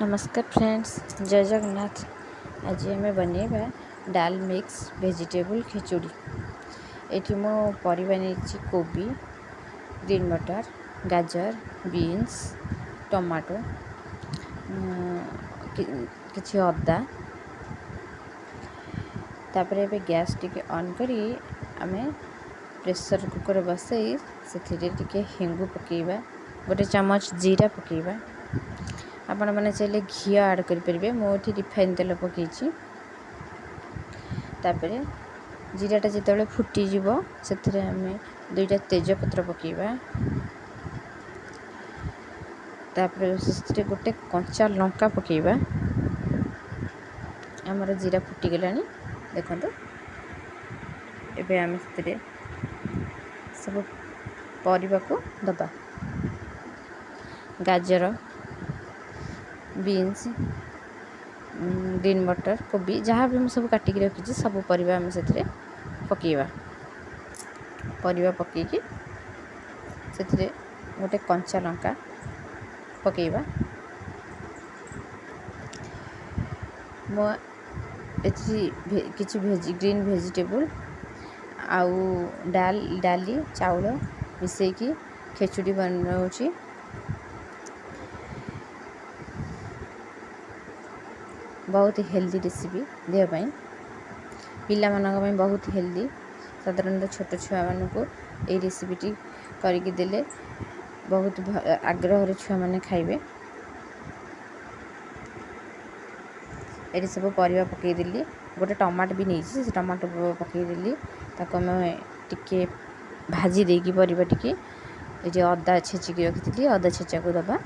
ନମସ୍କାର ଫ୍ରେଣ୍ଡସ୍, ଜୟ ଜଗନ୍ନାଥ। ଆଜି ଆମେ ବନେଇବା ଡାଲ ମିକ୍ସ ଭେଜିଟେବୁଲ୍ ଖେଚୁଡ଼ି। ଏଠି ମୁଁ ପରିବା ନେଇଛି କୋବି, ଗ୍ରୀନ୍ ମଟର, ଗାଜର, ବିନ୍ସ, ଟମାଟୋ, କିଛି ଅଦା। ତାପରେ ଏବେ ଗ୍ୟାସ୍ ଟିକେ ଅନ୍ କରି ଆମେ ପ୍ରେସର୍ କୁକର୍ ବସାଇ ସେଥିରେ ଟିକେ ହେଙ୍ଗୁ ପକାଇବା, ଗୋଟେ ଚାମଚ ଜିରା ପକାଇବା। ଆପଣମାନେ ଚାହିଁଲେ ଘିଅ ଆଡ଼୍ କରିପାରିବେ, ମୁଁ ଏଠି ରିଫାଇନ୍ ତେଲ ପକାଇଛି। ତାପରେ ଜିରାଟା ଯେତେବେଳେ ଫୁଟିଯିବ, ସେଥିରେ ଆମେ ଦୁଇଟା ତେଜପତ୍ର ପକାଇବା। ତାପରେ ସେଥିରେ ଗୋଟେ କଞ୍ଚା ଲଙ୍କା ପକାଇବା। ଆମର ଜିରା ଫୁଟିଗଲାଣି, ଦେଖନ୍ତୁ। ଏବେ ଆମେ ସେଥିରେ ସବୁ ପରିବାକୁ ଦେବା, ଗାଜର, ବିନ୍ସ, ଗ୍ରୀନ୍ ମଟର, କୋବି, ଯାହା ବି ମୁଁ ସବୁ କାଟିକି ରଖିଛି, ସବୁ ପରିବା ଆମେ ସେଥିରେ ପକାଇବା। ପରିବା ପକାଇକି ସେଥିରେ ଗୋଟେ କଞ୍ଚା ଲଙ୍କା ପକାଇବା। ମୁଁ ଏଠି କିଛି ଗ୍ରୀନ୍ ଭେଜିଟେବୁଲ୍ ଆଉ ଡାଲି ଚାଉଳ ମିଶାଇକି ଖେଚୁଡ଼ି ବନାଉଛି। ବହୁତ ହେଲ୍ଦି ରେସିପି ଦେହ ପାଇଁ, ପିଲାମାନଙ୍କ ପାଇଁ ବହୁତ ହେଲ୍ଦି। ସାଧାରଣତଃ ଛୋଟ ଛୁଆମାନଙ୍କୁ ଏଇ ରେସିପିଟି କରିକି ଦେଲେ ବହୁତ ଆଗ୍ରହରେ ଛୁଆମାନେ ଖାଇବେ। ଏଠି ସବୁ ପରିବା ପକାଇଦେଲି, ଗୋଟେ ଟମାଟୋ ବି ନେଇଛି, ସେ ଟମାଟୋ ପକାଇଦେଲି। ତାକୁ ଆମେ ଟିକେ ଭାଜି ଦେଇକି ପରିବା ଟିକେ, ଏଠି ଅଦା ଛେଚିକି ରଖିଥିଲି, ଅଦା ଛେଚାକୁ ଦେବା।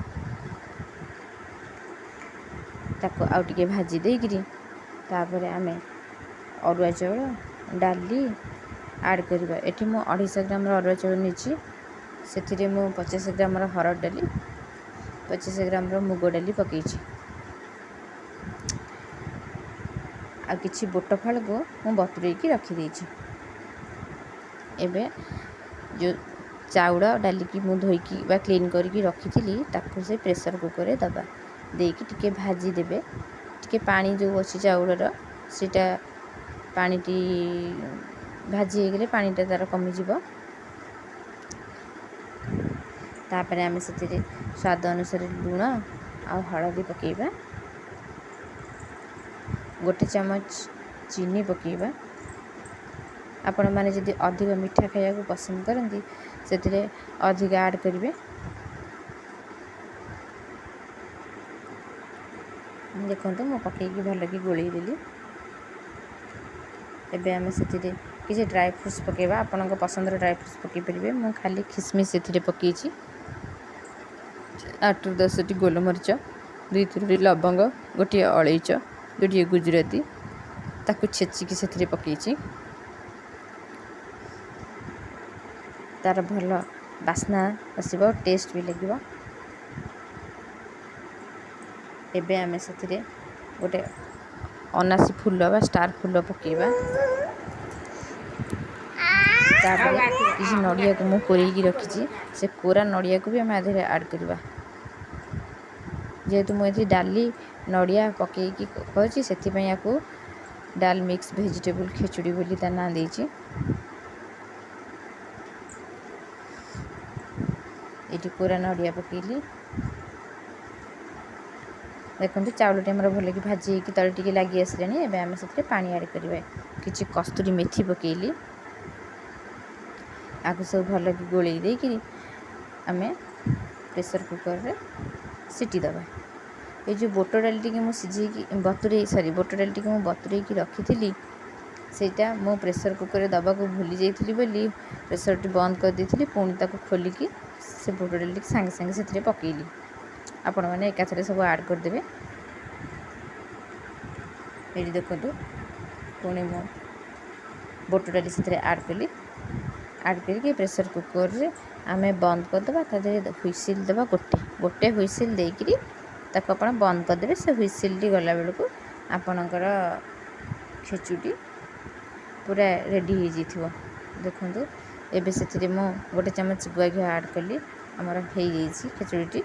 ତାକୁ ଆଉ ଟିକେ ଭାଜି ଦେଇକିରି ତାପରେ ଆମେ ଅରୁଆ ଚାଉଳ ଡାଲି ଆଡ଼୍ କରିବା। ଏଠି ମୁଁ 250 ଗ୍ରାମର ଅରୁଆ ଚାଉଳ ନେଇଛି, ସେଥିରେ ମୁଁ 50 ଗ୍ରାମର ହରଡ଼ ଡାଲି, 25 ଗ୍ରାମର ମୁଗ ଡାଲି ପକାଇଛି। ଆଉ କିଛି ବୋଟ ଫାଳକୁ ମୁଁ ବତୁରେଇକି ରଖିଦେଇଛି। ଏବେ ଯେଉଁ ଚାଉଳ ଡାଲିକି ମୁଁ ଧୋଇକି ବା କ୍ଲିନ୍ କରିକି ରଖିଥିଲି, ତାକୁ ସେ ପ୍ରେସର୍ କୁକର୍ରେ ଦେବା। ଦେଇକି ଟିକେ ଭାଜି ଦେବେ। ଟିକେ ପାଣି ଯେଉଁ ଅଛି ଚାଉଳର, ସେଇଟା ପାଣିଟି ଭାଜି ହେଇଗଲେ ପାଣିଟା ତା'ର କମିଯିବ। ତାପରେ ଆମେ ସେଥିରେ ସ୍ୱାଦ ଅନୁସାରେ ଲୁଣ ଆଉ ହଳଦୀ ପକାଇବା, ଗୋଟେ ଚାମଚ ଚିନି ପକାଇବା। ଆପଣମାନେ ଯଦି ଅଧିକ ମିଠା ଖାଇବାକୁ ପସନ୍ଦ କରନ୍ତି, ସେଥିରେ ଅଧିକ ଆଡ଼୍ କରିବେ। ଦେଖନ୍ତୁ, ମୁଁ ପକାଇକି ଭଲକି ଗୋଳେଇ ଦେଲି। ଏବେ ଆମେ ସେଥିରେ କିଛି ଡ୍ରାଏ ଫ୍ରୁଟ୍ସ ପକାଇବା। ଆପଣଙ୍କ ପସନ୍ଦର ଡ୍ରାଏ ଫ୍ରୁଟ୍ସ ପକାଇ ପାରିବେ। ମୁଁ ଖାଲି ଖିସମିସ୍ ସେଥିରେ ପକାଇଛି, 8ରୁ 10ଟି ଗୋଲମରିଚ, 2 3ଟି ଲବଙ୍ଗ, ଗୋଟିଏ ଅଳେଇଚ, ଗୋଟିଏ ଗୁଜୁରାତି, ତାକୁ ଛେଚିକି ସେଥିରେ ପକାଇଛି। ତା'ର ଭଲ ବାସ୍ନା ଆସିବ, ଟେଷ୍ଟ ବି ଲାଗିବ। ଏବେ ଆମେ ସେଥିରେ ଗୋଟେ ଅନାସୀ ଫୁଲ ବା ଷ୍ଟାର୍ ଫୁଲ ପକାଇବା। ତାପରେ କିଛି ନଡ଼ିଆକୁ ମୁଁ କୋରେଇକି ରଖିଛି, ସେ କୋରା ନଡ଼ିଆକୁ ବି ଆମେ ଆ ଦେହରେ ଆଡ଼୍ କରିବା। ଯେହେତୁ ମୁଁ ଏଠି ଡାଲି ନଡ଼ିଆ ପକାଇକି କରୁଛି, ସେଥିପାଇଁ ୟାକୁ ଡାଲ ମିକ୍ସ ଭେଜିଟେବୁଲ୍ ଖେଚୁଡ଼ି ବୋଲି ତା ନାଁ ଦେଇଛି। ଏଇଠି କୋରା ନଡ଼ିଆ ପକାଇଲି। ଦେଖନ୍ତୁ, ଚାଉଳଟି ଆମର ଭଲକି ଭାଜି ହେଇକି ତଳେ ଟିକେ ଲାଗି ଆସିଲାଣି। ଏବେ ଆମେ ସେଥିରେ ପାଣି ଆଡ଼୍ କରିବା। କିଛି କସ୍ତୁରୀ ମେଥି ପକାଇଲି। ଆକୁ ସବୁ ଭଲକି ଗୋଳେଇ ଦେଇକିରି ଆମେ ପ୍ରେସର୍ କୁକର୍ରେ ସିଟି ଦେବା। ଏଇ ଯେଉଁ ବୋଟ ଡାଲି ଟିକେ ମୁଁ ସିଝେଇକି ବତୁରେଇ, ସରି, ବୋଟ ଡାଲି ଟିକେ ମୁଁ ବତୁରେଇକି ରଖିଥିଲି, ସେଇଟା ମୁଁ ପ୍ରେସର୍ କୁକର୍ରେ ଦେବାକୁ ଭୁଲି ଯାଇଥିଲି ବୋଲି ପ୍ରେସର୍ଟି ବନ୍ଦ କରିଦେଇଥିଲି। ପୁଣି ତାକୁ ଖୋଲିକି ସେ ବୋଟ ଡାଲିଟିକି ସାଙ୍ଗେ ସାଙ୍ଗେ ସେଥିରେ ପକାଇଲି। ଆପଣମାନେ ଏକାଥରେ ସବୁ ଆଡ଼୍ କରିଦେବେ। ଏଇଠି ଦେଖନ୍ତୁ, ପୁଣି ମୁଁ ବୋଟ ଡାଲି ସେଥିରେ ଆଡ଼୍ କଲି। ଆଡ଼୍ କରିକି ପ୍ରେସର୍ କୁକର୍ରେ ଆମେ ବନ୍ଦ କରିଦେବା। ତା ଦେହରେ ହୁଇସିଲ୍ ଦେବା, ଗୋଟେ ଗୋଟେ ହୁଇସିଲ୍ ଦେଇକିରି ତାକୁ ଆପଣ ବନ୍ଦ କରିଦେବେ। ସେ ହୁଇସିଲ୍ଟି ଗଲାବେଳକୁ ଆପଣଙ୍କର ଖେଚୁଡ଼ି ପୁରା ରେଡ଼ି ହେଇଯାଇଥିବ। ଦେଖନ୍ତୁ, ଏବେ ସେଥିରେ ମୁଁ ଗୋଟେ ଚାମଚ ଗୁଆ ଘିଅ ଆଡ଼୍ କଲି। ଆମର ହେଇଯାଇଛି ଖେଚୁଡ଼ିଟି।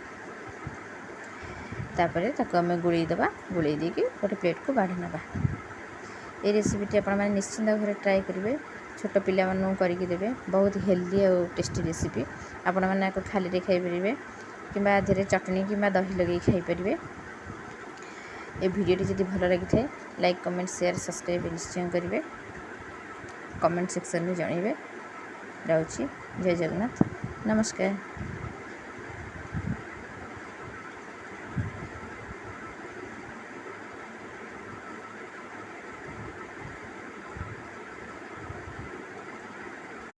ତାପରେ ତାକୁ ଆମେ ଗୋଳେଇ ଦେବା। ଗୋଳେଇ ଦେଇକି ଗୋଟେ ପ୍ଲେଟ୍କୁ ବାଢ଼ି ନେବା। ଏ ରେସିପିଟି ଆପଣମାନେ ନିଶ୍ଚିନ୍ତ ଘରେ ଟ୍ରାଏ କରିବେ। ଛୋଟ ପିଲାମାନଙ୍କୁ କରିକି ଦେବେ। ବହୁତ ହେଲ୍ଦି ଆଉ ଟେଷ୍ଟି ରେସିପି। ଆପଣମାନେ ଆକୁ ଖାଲିରେ ଖାଇପାରିବେ କିମ୍ବା ଏଥିରେ ଚଟଣି କିମ୍ବା ଦହି ଲଗେଇ ଖାଇପାରିବେ। ଏ ଭିଡ଼ିଓଟି ଯଦି ଭଲ ଲାଗିଥାଏ, ଲାଇକ୍, କମେଣ୍ଟ, ସେୟାର, ସବସ୍କ୍ରାଇବ୍ ନିଶ୍ଚୟ କରିବେ। କମେଣ୍ଟ ସେକ୍ସନରେ ଜଣାଇବେ। ରହୁଛି। ଜୟ ଜଗନ୍ନାଥ। ନମସ୍କାର।